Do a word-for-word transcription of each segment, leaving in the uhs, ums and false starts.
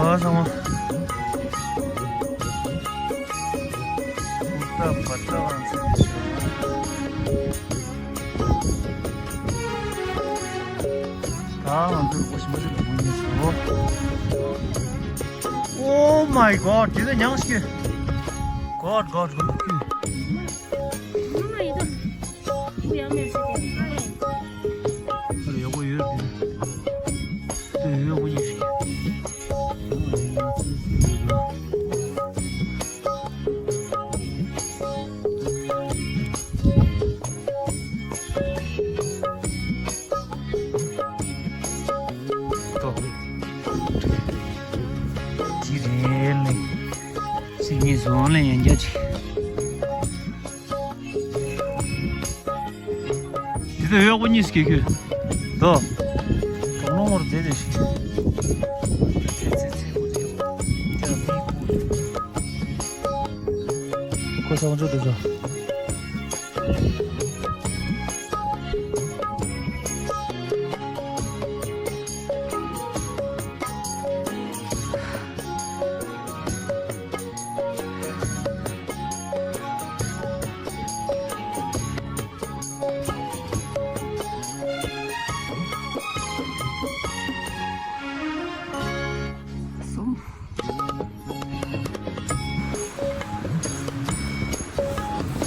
ཨ་ཚང་མ། ཨུ་ཏྲ་བྷ་ཏྲ་ཝང་ཚེ་ད་ང་ཚོའི་སྒོ་ཞིམ་པོ་ཞིག་ལ་ཕུང་ཡིན་ཟེར་བོ། Oh my god, དེ་ཚོ་མྱངས་ཤིག God, God, God. ཨ་ལས་ཡག་པོ་ཡོད་རེད། དེ་ཡག་པོ་ཡིན་ཞིག་ཅི་རེད་ལེ། སི་ནི་བཟོ་ལེ་ཡན་རྒྱ་ཅིག་དེ་ཚོ་གཡོག་པོ་གཉིས་སུ་སྐྱེ་ཁྱོད། དོ། གྲོང་ལོང་བར་བསྡད་བསྡད་ཤིག་ཁོ་ཚང་ཚོ་དེ་ཚོ།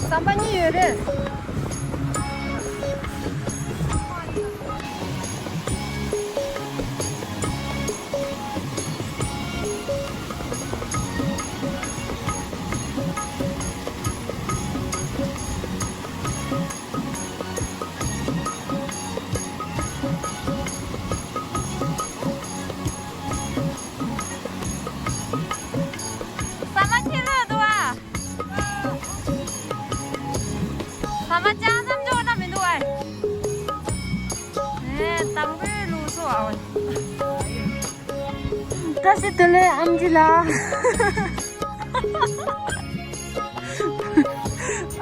ཟམ་པ་གཉིས་ཡོད་རེད། ཟ་མ་ཁྱེར་ལོས་འདུག་ཨ། ཟ་མ་ཅང་ཙམ་འཇོག་ན་མི་འདུག་ཨ། ཨེ་དང་པོའི་ལུགས་སྲོལ་ཨ། བཀྲ་ཤིས་བདེ་ལེགས་ཨམ་ཆི་ལགས།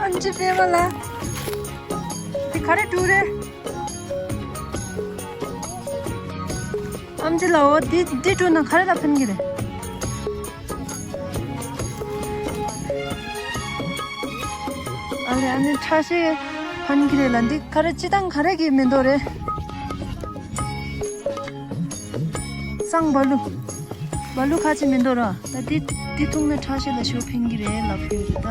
ཨམ་ཆི་པད་མ་ལགས། འདི་ག་རེ་འདུག་རེད། ཨམ་ཆི་ལགས། འོ་འདི་འདི་འདྲ་ན་ག་རེ་ལ་ཕན་གྱི་རེད། ཨ་ལེ་ཨ་ནི་ཁྲ་ཤེས་ཕན་གྱི་རེད་ལ། འདི་ག་རེ་སྤྱི་བཏང་ག་རེ་གི་མེ་ཏོག་རེད། སང་བ་ལུ། བ་ལུ་ཁ་ཅིག་མེ་ཏོག་ར། ད་འདི་འདི་འཐུང་ན་ཁྲ་ཤེས་ལ་ཞོ་ཕན་གྱི་རེད་ལབ་ཀྱི་རེད་ད།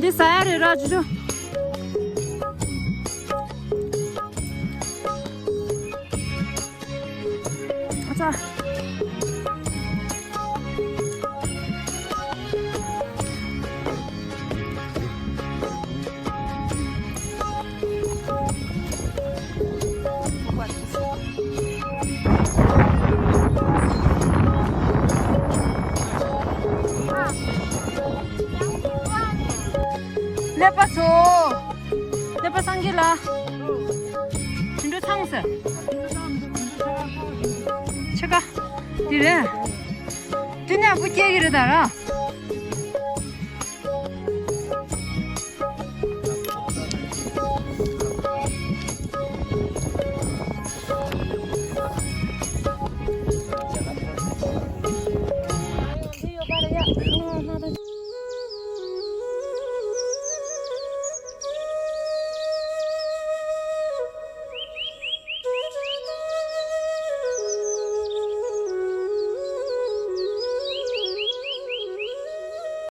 འདི་ཟ་ཡ་རེད་ར་ཅུ་ཅུ། ཨ་ཙ། ཀླད་པ་ཚོ། ཀླད་པ་སངས་རྒྱས་ལགས། དུད་འགྲོ་ཚང་ཟེར། ཆེ་ཀ་འདི་རེད། འདི་ནས་བུ་སྐྱེ་གི་རེད་ད་ར།